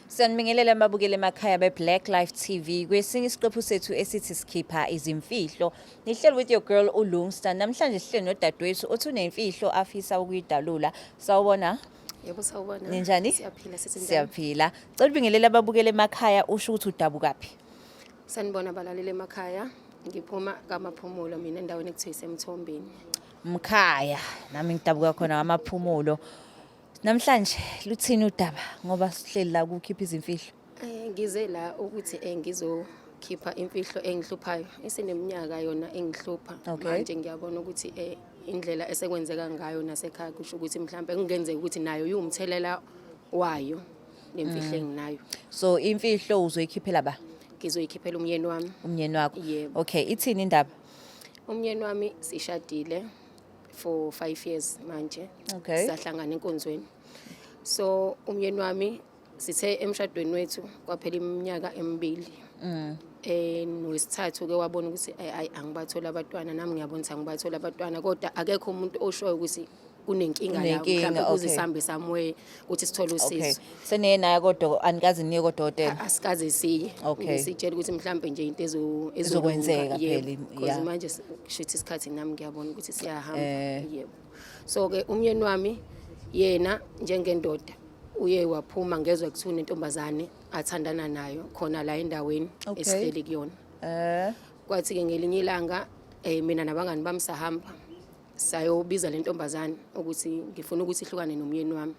Siyanibingelela ababukeli emakhaya be-Black Life TV kwesinye isiqephu sethu esithi sikhipha izimfihlo. Nihleli with your girl uLungsta. Namhlanje sihleli nodadewethu othi unemfihlo afisa ukuyidalula. Sawubona. Yebo, sawubona. Ninjani? Siyaphila, sisi, njani? Siyaphila. Cela ubingelele ababukeli emakhaya, usho ukuthi udabukaphi. Sanibona balaleli emakhaya. Ngiphuma kaMaphumulo mina, endaweni ekuthiwa iseMthombeni. Mkhaya, nami ngidabuka khona amaphumulo. Namhlanje luthini udaba, ngoba sihleli la kukhipha izimfihlo? Ngize la ukuthi ngizokhipha imfihlo engihluphayo. Isineminyaka yona engihlupha. Manje ngiyabona ukuthi indlela esekwenzeka ngayo nasekhaya kusho ukuthi mhlambe kungenzeka ukuthi nayo iwumthelela wayo lemfihlo enginayo. So imfihlo uzoyikhiphela ba? Ngizoyikhiphela umyeni wami. Umyeni wakho. Yebo. Okay, ithini indaba? Umyeni wami sishadile for 5 years manje. Sahlangana enkonzweni. So umyeni wami sithe emshadweni wethu kwaphela iminyaka 2. Wesithathu ke wabona ukuthi ayi, angibathola abantwana, nami ngiyabona ukuthi angibathola abantwana, kodwa akekho umuntu oshoyo ukuthi kunenkinga la, Kunenkinga, mhlawumbe kuze sihambe somewhere ukuthi sithole usizo. Seniye naye kodwa anikaze niye kodokotela? Asikaze siye. Ngisitshela ukuthi mhlawumbe nje into ezokwenzeka ezolunga. Phela, Yebo, because manje kushuthi isikhathi nami ngiyabona ukuthi siyahamba. Yebo. So ke umyeni wami yena njengendoda uye waphuma, ngezwe kuthiwa unentombazane athandana nayo khona la endaweni esihleli kuyona. Kwathi ke ngelinye ilanga mina nabangani bami sahamba sayobiza le ntombazane ukuthi ngifuna ukuthi ihlukane nomyeni wami.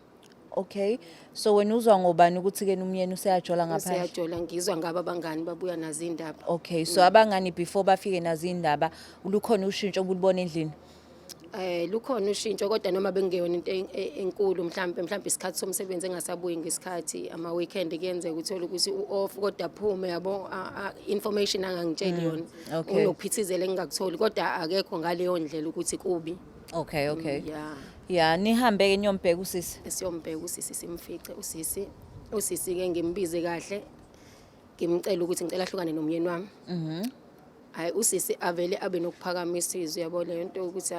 Okay. So wena uzwa ngobani ukuthi ke umyeni useyajola ngaphandle? Useyajola, ngizwa ngabo abangani babuya nazo indaba. Okay. So abangani before bafike nazo indaba, lukhona ushintsho obulubona endlini? Lukhona ushintsho, kodwa noma bengeyona into enkulu, mhlambe isikhathi somsebenzi engasabuyi ngesikhathi, ama weekend kuyenzeka uthole ukuthi u-off kodwa aphume, yabo, information angangitsheli yona. Unokuphithizela engingakutholi, kodwa akekho ngaleyo ndlela ukuthi kubi. Okay. Yeah. Yeah, nihambe ke niyombheka usisi. Siyombheka usisi, simfice usisi. Usisi ke ngimbize kahle. Ngimcela ukuthi ngicela ahlukane nomyeni wami. Hayi, usisi avele abe nokuphakamisa izwi, yabo, leyo nto ukuthi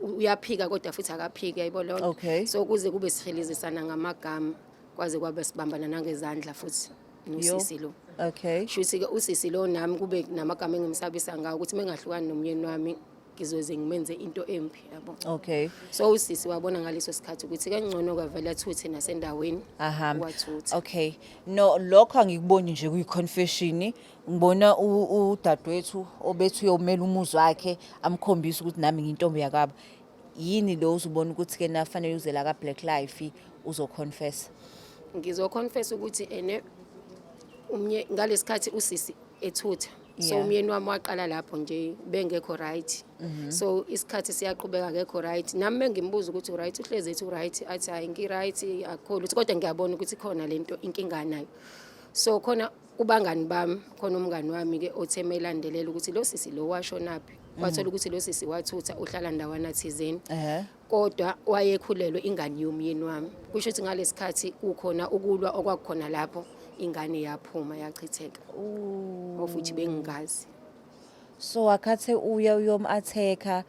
uyaphika kodwa futhi akaphiki, yabo leyo nto. So kuze kube sihilizisana ngamagama, kwaze kwabe sibambana nangezandla futhi nosisi lo. Shuthi ke usisi lo nami kube namagama engimsabisa ngawo ukuthi mengahlukani nomyeni wami ngizoze ngimenze into embi, yabo. So usisi wabona ngaleso sikhathi ukuthi kangcono kwavela athuthe nasendaweni. Ahambe. Wathutha. Okay. No, lokho angikuboni nje kuyi confession. Ngibona udadewethu obethu uyomela umuzi wakhe, amkhombisa ukuthi nami ngiyintombi yakwabo. Yini lo uzubona ukuthi ke nafanele uze la ka Black Life uzoconfess? Ngizoconfess ukuthi ene umnye ngalesikhathi usisi ethutha. So umyeni wami waqala lapho nje bengekho right. So isikhathi siyaqhubeka akekho right. Nami mengimbuza ukuthi right, uhlezi ethi right, athi hayi ngi right, akukho lutho, kodwa ngiyabona ukuthi khona lento inkinga nayo. So khona kubangani bami, khona umngani wami ke othe melandelela ukuthi lo sisi lo washonaphi, wathola ukuthi lo sisi wathutha, uhlala ndawana thizeni. Kodwa wayekhulelwe ingane yomyeni wami. Kusho ukuthi ngalesikhathi kukhona ukulwa okwakukhona lapho, ingane yaphuma yachitheka. Ofuthi bengingazi. So akhathe uya uyom-attack-a,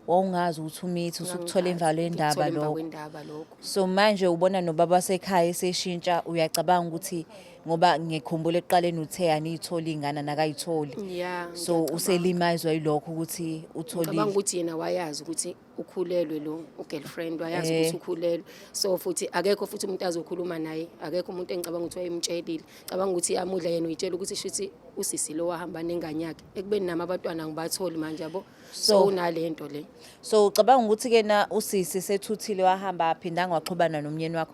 wawungazi ukuthi umithi usukuthola emva lendaba Ngikuthola emva lokho. kwendaba lokho. So manje ubona nobaba wasekhaya eseshintsha, uyacabanga ukuthi ngoba ngikhumbula ekuqaleni uthe aniyitholi ingane, nakayitholi. So Ngiyacabanga. uselimazwa yilokho ukuthi utholile. Ngicabanga ukuthi yena wayazi ukuthi ukhulelwe lo ugirlfriend, wayazi ukuthi ukhulelwe. So futhi akekho futhi umuntu azokhuluma naye, akekho umuntu engicabanga ukuthi wayemtshelile. Ngicabanga ukuthi yamudla yena, uyitshela ukuthi shuthi usisi lo wahamba nengane yakhe, ekubeni nami abantwana ngibatholi manje, yabo. So unalento le. So ucabanga ukuthi ke na usisi sethuthile wahamba aphindanga waxhubana nomyeni wakho?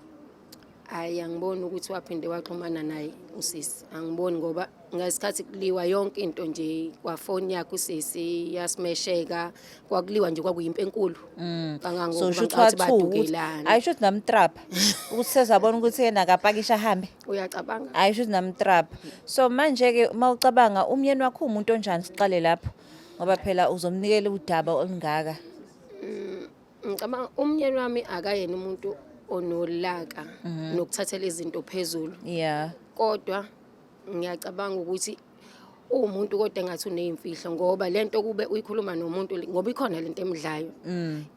Hayi, angiboni ukuthi waphinde waxhumana naye usisi, angiboni, ngoba ngesikhathi kuliwa yonke into nje, kwafoni yakhe usisi yasimesheka, kwakuliwa nje, kwakuyimpi enkulu. Kangangokuba So shuthi ngicathi wathuka ukuthi badukelana. Hayi, shuthi namtrap ukuthi sezabona ukuthi yena akapakisha ahambe. Uyacabanga? Hayi, shuthi namtrap. So manje ke mawucabanga umyeni wakho umuntu onjani, siqale lapho, ngoba phela uzomnikela udaba olungaka. Ngicabanga umyeni wami akayena umuntu onolaka nokuthathela izinto phezulu. Kodwa ngiyacabanga ukuthi uwumuntu kodwa engathi uneyimfihlo, ngoba lento kube uyikhuluma nomuntu, ngoba ikhona lento emdlayo.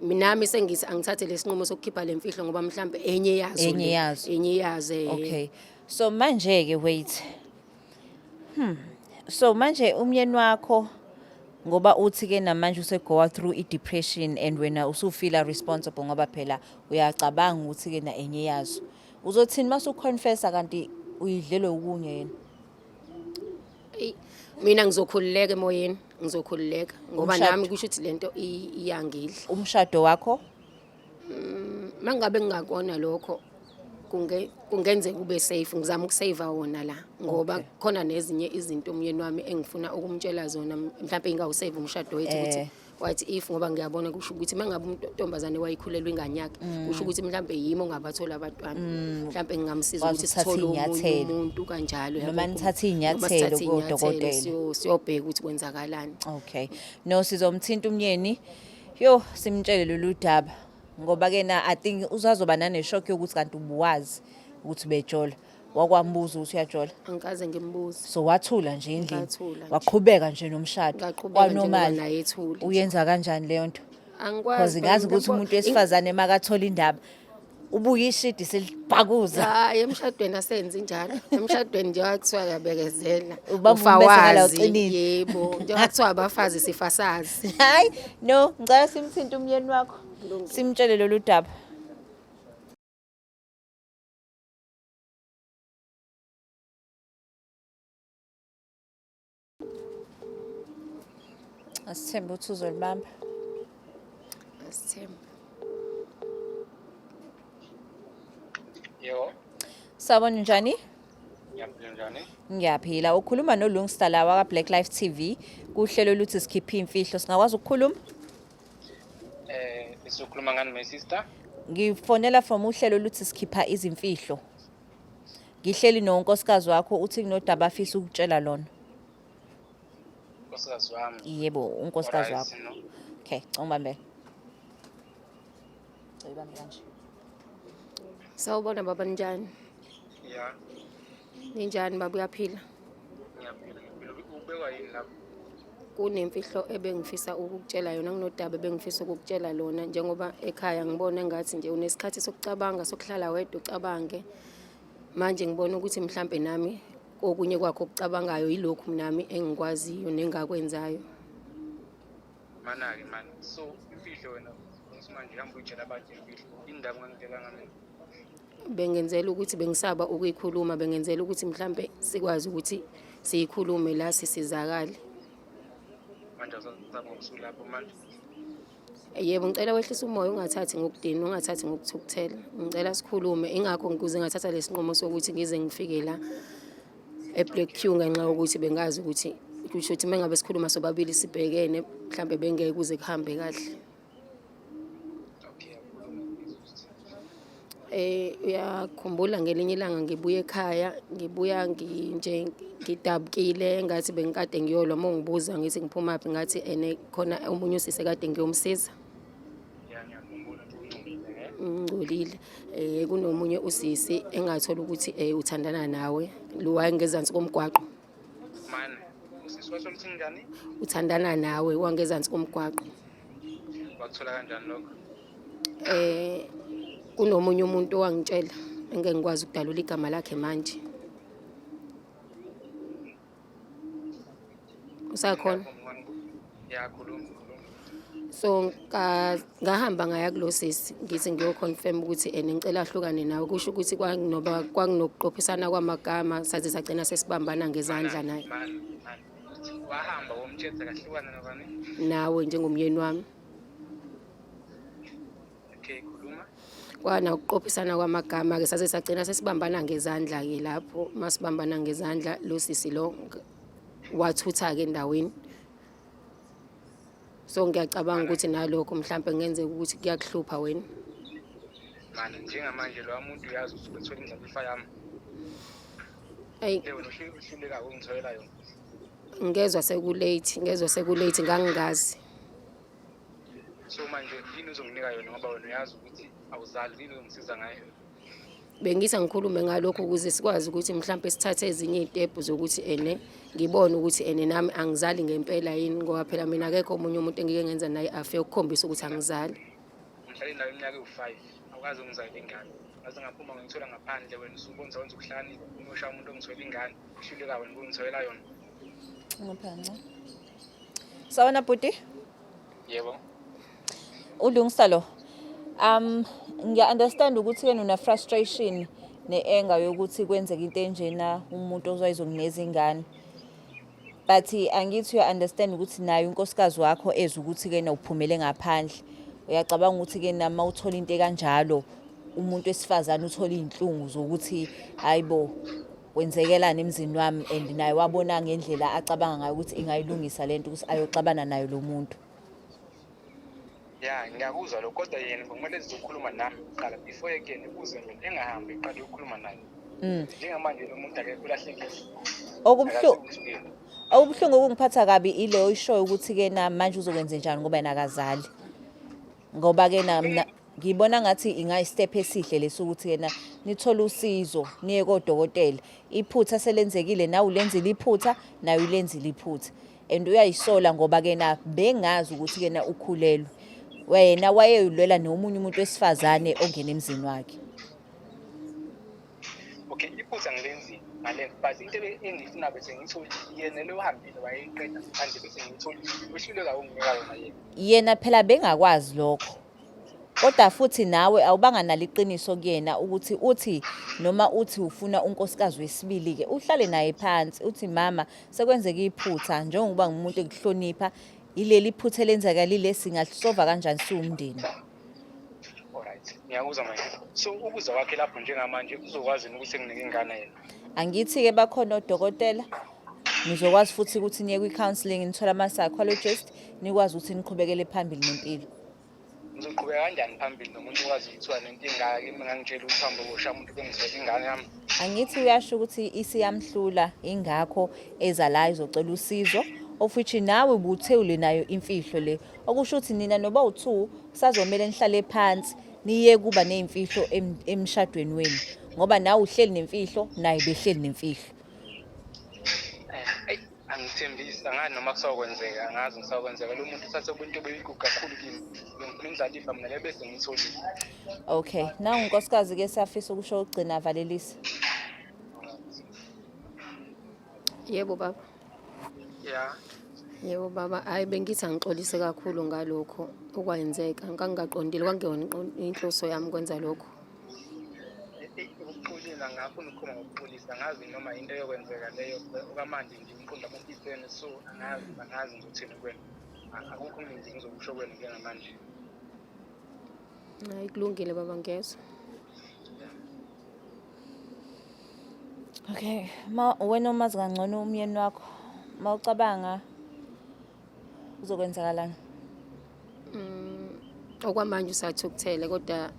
Nami sengithi angithathe lesinqumo sokukhipha le mfihlo, ngoba mhlambe enye yazo Enye le, yazo. Enye yazo. Okay. So manje ke wait. So manje umyeni wakho, ngoba uthi ke namanje usegoa through i-depression and wena usufeela responsible, ngoba phela uyacabanga ukuthi ke na enye yazo. Uzothini mase uconfessa kanti uyidlelwe ukunye yena? Eyi, mina ngizokhululeka emoyeni, ngizokhululeka ngoba Umshado. nami kusho ukuthi lento iyangidla. Umshado wakho? Mangabe ngingakona lokho kungenzeka ube safe, ngizama ukusave wona la ngoba khona nezinye izinto umyeni wami engifuna ukumtshela zona, mhlawumbe ingawusave umshado wethu ukuthi what if, ngoba ngiyabona kusho ukuthi mangabe umuntombazane wayikhulelwa ingane yakhe, kusho ukuthi mhlawumbe yimi ongabathola abantwana, mhlawumbe ngingamsiza Wazi ukuthi ukuthatha sithole omunye iy'nyathelo. umuntu kanjalo, Noma yabo, nithathe noma iy'nyathelo sithathe iy'nyathelo, kodokotela. Siyobheka ukuthi kwenzakalani. Okay. No, sizomthinta umyeni. Yo, simtshele lolu daba. Ngoba ke na I think usazoba nane shock yokuthi kanti ubuwazi ukuthi bejola. Wakwambuza ukuthi uyajola. Angikaze ngimbuze. So wathula nje endlini. Ngathula nje. Waqhubeka nje nomshado. Ngaqhubeka njengoba Kwanormal. naye ethule nje. Uyenza kanjani leyo nto? Angikwazi Because ngazi phela ukuthi umuntu wesifazane makathola indaba ubuye ishidi selibhakuza. Hayi, emshadweni asenzi njalo. Emshadweni nje kuthiwa uyabekezela. Ubamba ummese ngala Ufawazi, uqinile. yebo. Njengoba kuthiwa abafazi sifasazi. Hayi, no, ngicela simthinte umyeni wakho. Simtshele lolu daba. Asithembe ukuthi uzolibamba. Asithembe. Yebo, Sawubona, njani? ngiyaphila, njani? Ngiyaphila. Ukhuluma noLungstar la waka Black Life TV kuhlelo luthi sikhiphe imfihlo. Singakwazi ukukhuluma? Sizokhuluma ngani, my sister? Ngifonela from uhlelo luthi sikhipha izimfihlo. Ngihleli nonkosikazi wakho, uthi kunodaba afisa ukutshela lona. Nkosikazi wami. Yebo, unkosikazi Alright, wakho. no. Okay, ungibambele. Cela ubambe kanje. Sawubona baba, njani? Ya, Ninjani baba, uyaphila? ngiyaphila, ngiyaphila. Ubekwa yini lapho? Kunemfihlo ebengifisa ukukutshela yona, kunodaba ebengifisa ukukutshela lona, njengoba ekhaya ngibona engathi nje unesikhathi sokucabanga, sokuhlala wedwa ucabange. Manje ngibona ukuthi mhlambe nami okunye kwakho okucabangayo yilokhu nami engikwaziyo nengakwenzayo. Mana-ke mani. So, imfihlo wena, ukuthi manje hamba uyitshela abantu imfihlo. Indaba ungangitshelanga mina. Bengenzela ukuthi bengisaba ukuyikhuluma, bengenzela ukuthi mhlambe sikwazi ukuthi siyikhulume la sisizakale. Manje awusasaba ngokusulapho manje. Yebo, ngicela wehlise umoya, ungathathi ngokudina, ungathathi ngokuthukuthela. Ngicela sikhulume, ingakho ngikuze ngathatha lesinqumo sokuthi ngize ngifike la e-Black Q, ngenxa yokuthi bengazi ukuthi kusho ukuthi uma ngabe sikhuluma sobabili sibhekene, mhlambe bengeke kuze kuhambe kahle. Okay, akhulume ngizwe. Uyakhumbula ngelinye ilanga ngibuya ekhaya, ngibuya nje ngidabukile, ngathi bengikade ngiyolwa, uma ungibuza ngithi ngiphumaphi, ngathi ene khona omunye usisi ekade ngiyomsiza. Ya, ngiyakhumbula ukuthi ungcolile, eh? Ngcolile. Kunomunye usisi engathola ukuthi uthandana nawe, lo wayengezansi komgwaqo. Mani, usisi wathola ukuthi njani? Uthandana nawe, wangezansi komgwaqo. Wakuthola kanjani lokho? Kunomunye umuntu owangitshela, engeke ngikwazi ukudalula igama lakhe manje. Usakhona? Ya, khuluma, khuluma. So ngahamba ngaya kulo sisi ngithi ngiyoconfirm ukuthi ene ngicela ahlukane nawe, kusho ukuthi kwanginoba kwakunokuqophisana kwamagama, saze sagcina sesibambana ngezandla naye. Mani, mani. Uthi wahamba womtshela kahlukana nobani? Nawe njengomyeni wami. Okay, khuluma. Kwana ukuqophisana kwamagama ke, saze sagcina sesibambana ngezandla ke. Lapho masibambana ngezandla, lo sisi lo wathutha ke endaweni. So ngiyacabanga ukuthi nalokho mhlambe kungenzeka ukuthi kuyakuhlupha wena. Mani, njengamanje lo muntu uyazi ukuthi ubethola indlalifa yami. Eyi. Le wena uhluleka ukungitholela yona. Ngezwa sekulate, ngezwa sekulate, ngangingazi. So manje yini uzonginika yona, ngoba wena uyazi ukuthi awuzali, yini uzongisiza ngayo? Bengithi angikhulume ngalokho ukuze sikwazi ukuthi mhlambe sithathe ezinye iy'tebhu zokuthi ene ngibone ukuthi ene nami angizali ngempela yini, ngoba phela mina akekho omunye umuntu engike ngenza naye affair ukukhombisa ukuthi angizali. Ngihlale nawe iminyaka ewu-5, awukaze ungizalele ingane. Ngaze ngaphuma ngiyithola ngaphandle, wena usubonisa wenza ukuhlakanipha, uma ushaya umuntu ongitholela ingane, uhluleka wena ukungitholela yona. Ngapha kancane. Sawubona, bhuti. Yebo. Ulungisa lo. Ngiya understand ukuthi wena una frustration ne-anger yokuthi kwenzeka into enjena, umuntu ozoyizokuneza ingane. But angithi uya understand ukuthi naye unkosikazi wakho ezwe ukuthi ke uphumele ngaphandle. Uyacabanga ukuthi ke nama uthola into ekanjalo, umuntu wesifazane uthola izinhlungu zokuthi, hayibo, kwenzekelani emzini wami? And naye wabona ngendlela acabanga ngayo ukuthi ingayilungisa lento ukuthi ayoxabana nayo lo muntu. Ya, ngiyakuzwa lokho, kodwa yena kumele sizokhuluma nami kuqala before yekene kuze mina, engahambi eqale ukukhuluma naye. Njengamanje lo muntu akekho, ulahlekile. Okubuhlungu Akazi. Okubuhlungu okungiphatha kabi ile oyishoyo ukuthi ke na manje uzokwenza njani ngoba yena akazali. Ngoba ke na mina ngibona ngathi ingayi-step esihle lesi ukuthi yena nithole usizo, niye kodokotela. Iphutha selenzekile, nawe ulenzile iphutha, naye ulenzile iphutha. And uyayisola ngoba ke na bengazi ukuthi ke na ukhulelwe. Wena wayeyilwela nomunye umuntu wesifazane ongena emzini wakhe. Okay, iphutha ngilenzile ngale, but into engifuna bese ngiyitholile, yena lo uhambile wayeyiqeda ngaphandle, bese ngiyitholile, wehluleka ukunginika yona yena. Yena phela bengakwazi lokho. Kodwa futhi nawe awubanga nalo iqiniso kuyena ukuthi uthi noma uthi ufuna unkosikazi wesibili ke, uhlale naye phansi uthi, "Mama, sekwenzeka iphutha, njengoba ngumuntu ekuhlonipha, ileli phutha elenzakalile, singalisova kanjani siwumndeni?" Alright, ngiyakuzwa manje. So ukuza kwakhe lapho njengamanje uzokwazi yini ukuthi enginike ingane yena? Angithi-ke bakhona odokotela, nizokwazi futhi ukuthi niye kwi-counselling, nithole ama-psychologist, nikwazi ukuthi niqhubekele phambili nempilo. Ngizoqhubeka kanjani phambili nomuntu okwazi ukuthiwa nento engaka kimi, ngangitshela ukuthi hambe koshaya umuntu bengizela ingane yami? Angithi uyasho ukuthi isiyamhlula, ingakho eza la izocela usizo, of which nawe ubuthe ulenayo imfihlo le, okusho ukuthi nina noba u-two kusazomele nihlale phansi niye kuba ney'mfihlo emshadweni wenu, ngoba nawe uhleli nemfihlo, naye behleli nemfihlo. Eyi, angithembisi, angazi noma kusakwenzeka, angazi ngisakwenzeka. Lo muntu uthathe ubuntu obuyigugu kakhulu kimi. Bengifuna indlalifa mina le bese ngiyitholile. Okay, nangu unkosikazi-ke siyafisa ukusho ukugcina, avalelise. Yebo, baba. Ya. Yebo, baba, hayi, bengithi angixolise kakhulu ngalokho okwenzeka. Ngangingaqondile, kwangeyona inhloso yami ukwenza lokho. Ukuxolisa, ngafuna ukukhuluma ngokuxolisa, angazi noma into eyokwenzeka leyo. Okwamanje nje umqondo wami, so angazi, angazi ngizothini kuwena. Akukho okuningi ngizokusho kuwena njengamanje. Hayi, kulungile baba, ngiyezwa. Okay, ma wena umazi kangcono umyeni wakho, ma ucabanga kuzokwenzakalani? Okwamanje usathukuthele, kodwa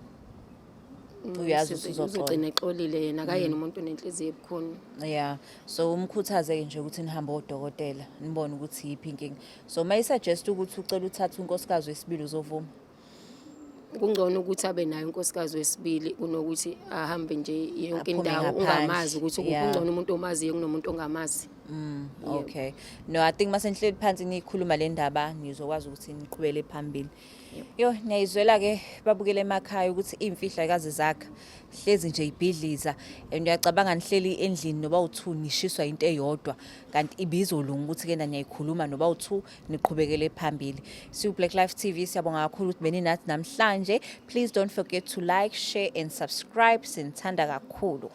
Uyazi ukuthi uzoxola. Uzogcina exolile yena, akayena umuntu onenhliziyo ebukhuni. Yeah, so umkhuthaze-ke nje ukuthi nihambe odokotela, nibone ukuthi yiphi inkinga. So uma i-suggest ukuthi ucela uthathe unkosikazi wesibili, uzovuma? Kungcono ukuthi abe nayo unkosikazi wesibili kunokuthi ahambe nje yonke Aphume indawo ngaphandle. ungamazi ukuthi ukuphi. Kungcono umuntu omaziyo kunomuntu ongamazi. Yebo. Okay. No, I think mase nihleli phansi nikhuluma le ndaba, nizokwazi ukuthi niqhubele phambili. Yo, niyayizwela ke babukele emakhaya ukuthi imfihlo ayikaze zakha. Hlezi nje ibhidliza, and uyacabanga nihleli endlini noba u2, nishiswa into eyodwa, kanti ibizolunga ukuthi ke niyayikhuluma noba u2, niqhubekele phambili. Siwu Black Life TV, siyabonga kakhulu ukuthi beninathi namhlanje. Please don't forget to like, share and subscribe. Sinithanda kakhulu.